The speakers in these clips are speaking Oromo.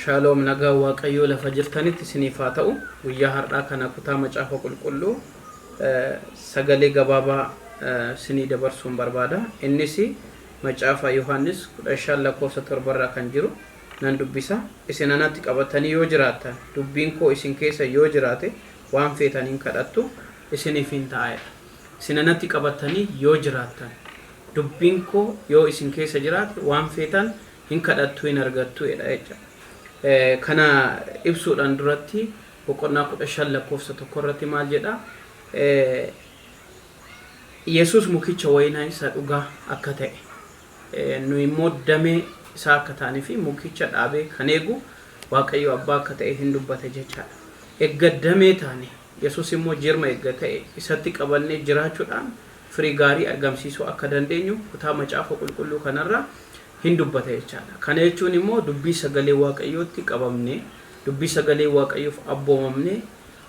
Shaaloom, nagaa Waaqayyoo lafa jirtanitti isiniif haa ta'u. Guyyaa har'aa kana kutaa Macaafa Qulqulluu sagalee gabaabaa isinii dabarsuun barbaada. Innis Macaafa Yohaannis 15 lakkoofsa 7 irraa kan jiru nan dubbisa. Isin anatti qabatanii yoo jiraattan, dubbiin koo isin keessa yoo jiraate, waan feetan hin kadhattu, isiniif hin ta'a jedha. Isin anatti qabatanii yoo jiraattan, dubbiin koo yoo isin keessa jiraate, waan feetan hin kadhattu, hin argattu jedha jecha. Kana ibsuudhaan duratti boqonnaa 15 lakkoofsa 1 irratti maal jedha? Yesus mukicha wayinaa isa dhugaa akka ta'e, nu immoo damee isaa akka ta'anii fi mukicha dhaabee kan eegu Waaqayyo Abbaa akka ta'e hin dubbate jechaadha. Egga damee taane, Yesus immoo jirma egga ta'e, isatti qabannee jiraachuudhaan firii gaarii argamsiisuu akka dandeenyu kutaa Macaafa Qulqulluu kanarraa hin dubbata jechaadha. Kana jechuun immoo dubbii sagalee Waaqayyootti qabamnee, dubbii sagalee Waaqayyoof abboomamnee,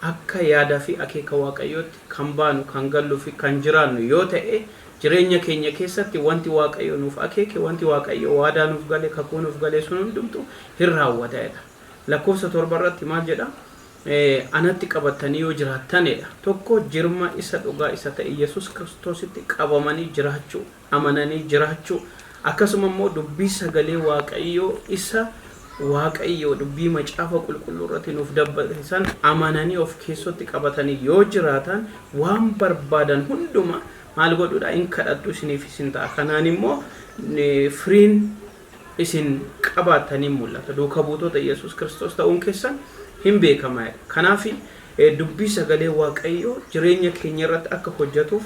akka yaada fi akeeka Waaqayyootti kan baanu, kan galluu fi kan jiraannu yoo ta'e, jireenya keenya keessatti wanti Waaqayyo nuuf akeeke, wanti Waaqayyo waadaa nuuf gale, kakuu nuuf gale sun hundumtu hin raawwata jedha. Lakkoofsa 7 irratti maal jedha? Anatti qabattanii yoo jiraattanidha. Tokko, jirma isa dhugaa isa ta'e Yesus Kiristoositti qabamanii jiraachuu, amananii jiraachuu, akkasuma immoo dubbii sagalee Waaqayyoo isa Waaqayyoo dubbii Macaafa Qulqulluu irratti nuuf dabbate san amananii of keessotti qabatanii yoo jiraatan, waan barbaadan hunduma maal godhuudha? Hin kadhattu, isiniif isin ta'a. Kanaan immoo firiin isin qabaattanii mul'ata. Duuka buutota Yesus Kiristoos ta'uun keessan hin beekama. Kanaaf dubbii sagalee Waaqayyoo jireenya keenya irratti akka hojjetuuf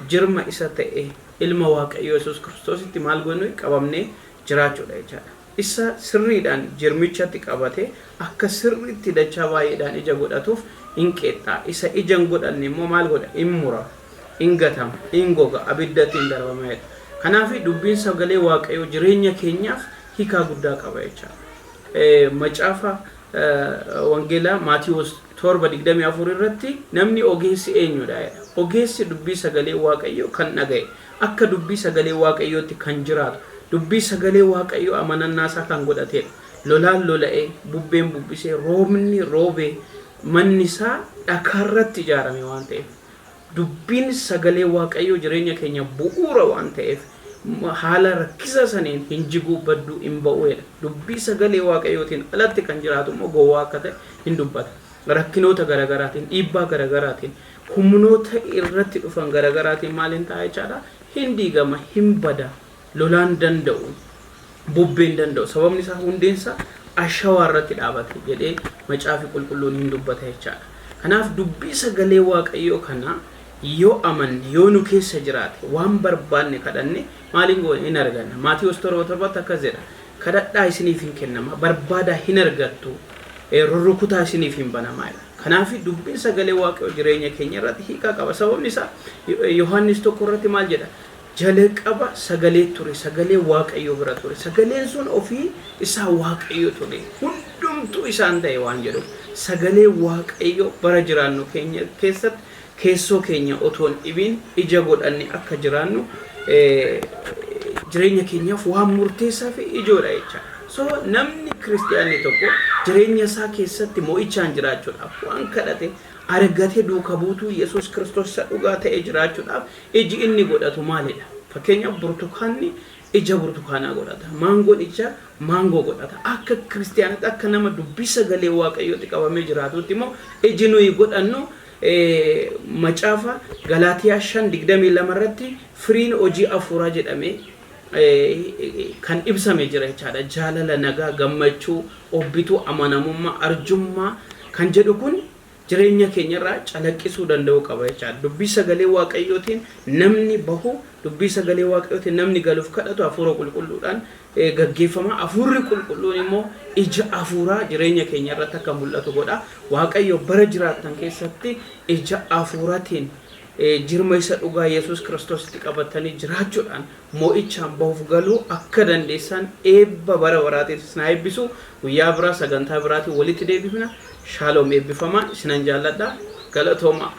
jirma isa ta'e ilma Waaqayyoo Yesus Kiristoositti maal goonu? Qabamnee jiraachuudha jechaadha. Isa sirriidhaan jirmichatti qabate akka sirriitti dachaa baay'eedhaan ija godhatuuf hin qeexxaa. Isa ija hin godhanne immoo maal godha? In mura, in gatama, in goga, abiddatti hin darbama jedha. Kanaaf dubbiin sagalee Waaqayyoo jireenya keenyaaf hiikaa guddaa qaba jechaadha. Macaafa Wangeelaa Maatiyoos 7:24 irratti namni ogeessi eenyudha jedha. Ogeessi dubbii sagalee Waaqayyoo kan dhaga'e, akka dubbii sagalee Waaqayyootti kan jiraatu, dubbii sagalee Waaqayyoo amanannaa isaa kan godhatedha. Lolaan lola'ee, bubbeen bubbisee, roobni roobee, manni isaa dhakaarratti ijaarame waan ta'eef, dubbiin sagalee Waaqayyoo jireenya keenya bu'uura waan ta'eef, haala rakkisaa saniin hin jiguu, badduu hin ba'uedha. Dubbii sagalee Waaqayyootiin alatti kan jiraatu immoo gowwaa akka ta'e hin dubbata. Rakkinoota garagaraatiin, dhiibbaa garagaraatiin, humnoota irratti dhufan garagaraatiin maal hin ta'a jechaadha? Hin diigama, hin bada, lolaan danda'u, bubbeen danda'u. Sababni isaa hundeensa ashawaa irratti dhaabate jedhee Macaafi Qulqulluun hin dubbata jechaadha. Kanaaf dubbii sagalee Waaqayyoo kana yoo amanne, yoo nu keessa jiraate, waan barbaanne kadhanne maaliin goone? Hin arganna. Maatiyoos 7:7tti akkas jedha. Kadhadhaa, isiniif hin kennama, barbaadaa, hin argattu, rurrukutaa, isiniif hin banamaa jedha. Kanaaf dubbiin sagalee Waaqayyoo jireenya keenya irratti hiikaa qaba. Sababni isaa Yohaannis 1 irratti maal jedha? Jalqaba sagalee ture, sagalee Waaqayyoo bira ture. Sagaleen sun ofii isaa Waaqayyo ture. Hundumtuu isaan ta'e waan jedhuuf, sagalee Waaqayyoo bara jiraannu keenya keessatti keessoo keenya otoo hin dhibiin ija godhanne akka jiraannu jireenya keenyaaf waan murteessaa fi ijoodha jechaadha. So namni kiristiyaanni tokko jireenya isaa keessatti mo'ichaan jiraachuudhaaf, waan kadhate argate, duuka buutuu Yesuus Kiristoos isa dhugaa ta'e jiraachuudhaaf iji inni godhatu maalidha? Fakkeenyaaf, burtukaanni ija burtukaanaa godhata. Maangoon ija maangoo godhata. Akka kiristiyaanatti, akka nama dubbii sagalee Waaqayyootti qabamee jiraatutti immoo iji nuyi godhannu, macaafa Galaatiyaa 5:22 irratti firiin hojii hafuuraa jedhamee kan ibsame jira jechaadha. Jaalala, nagaa, gammachuu, obbituu, amanamummaa, arjummaa kan jedhu kun jireenya keenya irraa calaqqisuu danda'uu qaba jechaadha. Dubbii sagalee Waaqayyootiin namni bahu, dubbii sagalee Waaqayyootiin namni galuuf kadhatu hafuura qulqulluudhaan gaggeeffama. Hafuurri qulqulluun immoo ija hafuuraa jireenya keenya irratti akka mul'atu godha. Waaqayyo bara jiraattan keessatti ija hafuuraatiin jirma isa dhugaa Yesuus Kiristoositti qabatanii jiraachuudhaan mo'ichaan bahuuf galuu akka dandeessan eebba bara baraatiin isin haa eebbisu. Guyyaa biraa sagantaa biraatiin walitti deebifna. Shaaloom, eebbifamaa, isinan jaalladha. Galatooma.